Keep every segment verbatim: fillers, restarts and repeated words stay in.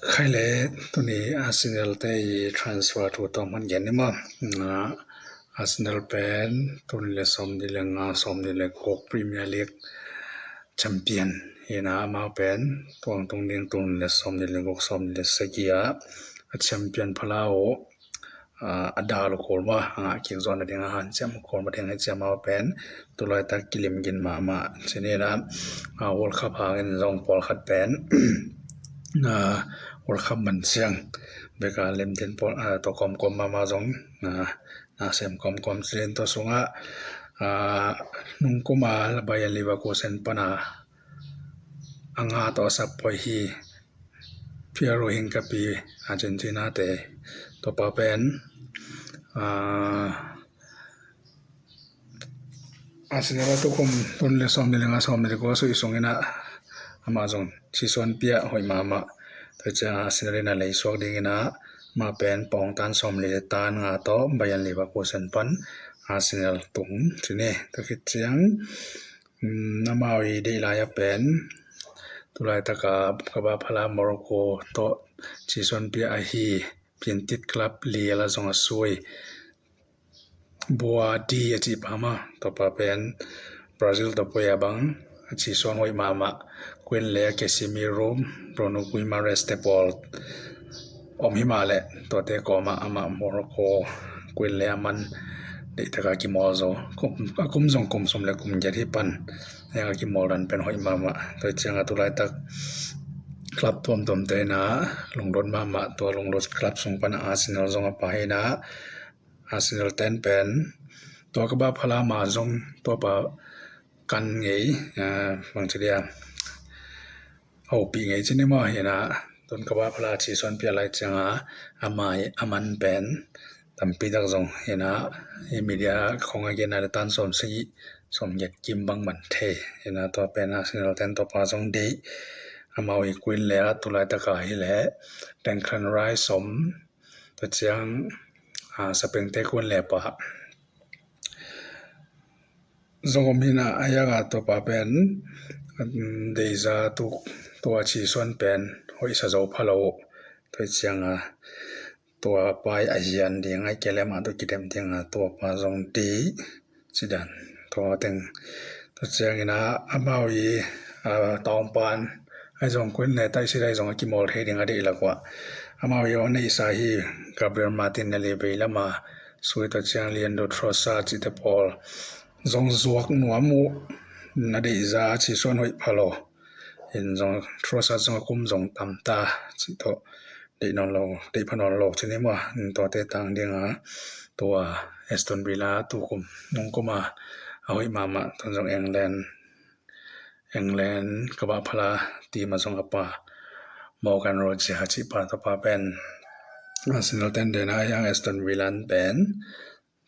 Khai le tuni Arsenal te i transfer thu tawm hman gen ni maw? Arsenal pen tuni le sawmnih le nga, sawmnih le guk Premier League champion hi a, amau pen tuang tung ding tuni le sawmnih le guk, sawmnih le sagih a champion phalau a dal kul maw, a ngah kik zawh nading a hanciam kul maw ding hi ciam, amau pen tulaitak kilim gin mahmah. Cinin a World Cup hangin zong pawlkhat pen World Cup man ciang beka limtin pawl tawh kawmkawm mahmah zong na sem kawmkawm. Cinin tawh sungah nungkuma Bayer Leverkusen pana a nga tawh a sap poi hi Piero Hincapié, Argentina te. Tua pa pen Arsenal a tukum tun le sawmnih le nga, sawmnih le guk a sui sungin a amah zong cisuan pia hoih mahmah. Tua ciang Arsenal in a leisuak dingin a amah pen paung tan sawmli le tan nga tawh Bayer Leverkusen pan Arsenal tung cini. Tua khit ciang amau i deih lai a pen tulaitaka Kaba Phala Morocco tawh cisuan pia ahi Piantit Club Lille a zong a sui Boa D a cih pa mah, tua pa pen Brazil tawh poi a bang a cisuan hoih mahmah. Kuin le a Casemiro, Bruno Guimarães te pawl om hi mah leh tuate kawmah amah Morocco kuin le a man deihtaka kimawl zo. A kum zong kum sawm le kum giat hi pan a kimawl dan pen hoih mahmah. Tua ciang a tulaitak club tuamtuamte in a lungdot mahmah, tua lungdot club sung pan a Arsenal zong a pa hi a, Arsenal ten pen tua Kaba Phala ma zong tua pa kan ngei, bangci dia hopih ngei cini maw hi a, tun Kaba Phala cisuan pia lai cianga a man pen tampi tak zong hi a, i media khong a gen a tan sawm sagih sawm giat kim bang man thei hi a, tua pen Arsenal ten tua pa zong deih. Amau i kuin le a tulaitaka hi le Declan Rice om, tua ciang sapengte kuin le pa zong om hi a, a yanga tua pa pen deiza tuk tua cisuan pen hoihsa zo pha lo. Tua cianga tua pa i a hian ding a i kelem a tua kidem dinga tua pa zong deih cidan tua teng. Tua ciangin a amau i tawngpan a zong kuin le taisi dai zong a kimawl thei ding a deih lak uah amau i aw neihsa hi Gabriel Martinelli vei lama sui, tua ciang Leandro Trossard cihte pawl zong zuak nuam uh. Na deihza cisuan hoih pha lo in zong Trossard zong a kum zong tamta cih tawh deih nawn lo, deih pha nawn lo cini maw. Tuate tang dinga tua Aston Villa tukum nungkuma a hoih mahmah tun zong England England Kaba Phala team a zong a pa Morgan Rogers a cih pa tua pa pen Arsenal ten deihna a hiang Aston Villa pen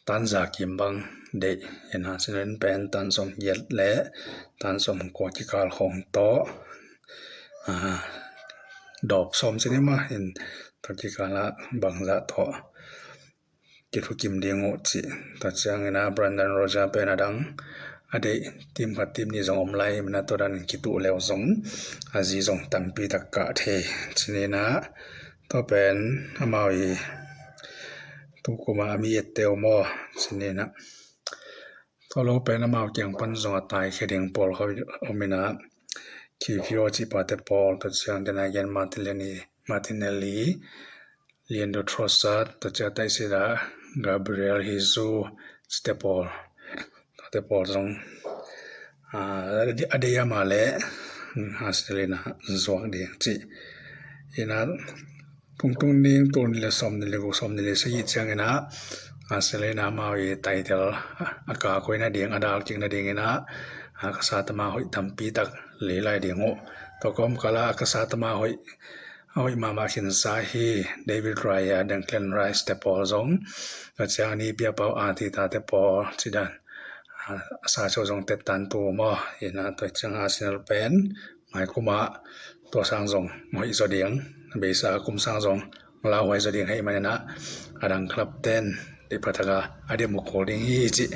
tan za kim bang deih hi a, Arsenal pen tan sawm giat le tan sawm kua kikal khong tawh dawp sawm cini maw in tua kikala bangzah tawh kithukim ding uh cih. Tua ciangin a Brendan Rogers pen a dang a deih team khat team nih zong om lai hi a, tua dan kituh leu zong a zi zong tampi tak kah thei cinin a tua pen amau i tukuma a mi etteu maw cinin a tua lo pen amau kiang pan zong a taikhia ding pawl kha om in a Kiwior cih pate pawl, tua ciang dena gen Martinelli, Martinelli Leandro Trossard, tua ciang taisida Gabriel Jesus cihte pawl, tuate pawl zong a deih a mah le Arsenal in a zuak ding cih hi a, tungtung ning tul nih le sawm nih le guk sawm nih le sagih ciangin a Arsenal in a amau i title a kak hoih nading a dal kik nadingin a a kasatama hoih tampi tak lei lai ding uh. Tua kawmkala a kasatama hoih a hoih mahmah khinsa hi David Raya, Declan Rice te pawl zong, tua ciang ni Piapau Arteta te pawl cidan a sa cho zong tettan tu maw hi a, tua ciang Arsenal pen maikuma tua sang zong hoih zaw ding, beisa kum sang zong lauhuai zaw ding hei manin a a dang club ten deih phataka a dem uh kul ding hi cih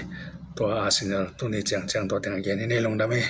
tua Arsenal tuni ciangciang tua teng a gen hi. Nei lungdam hi.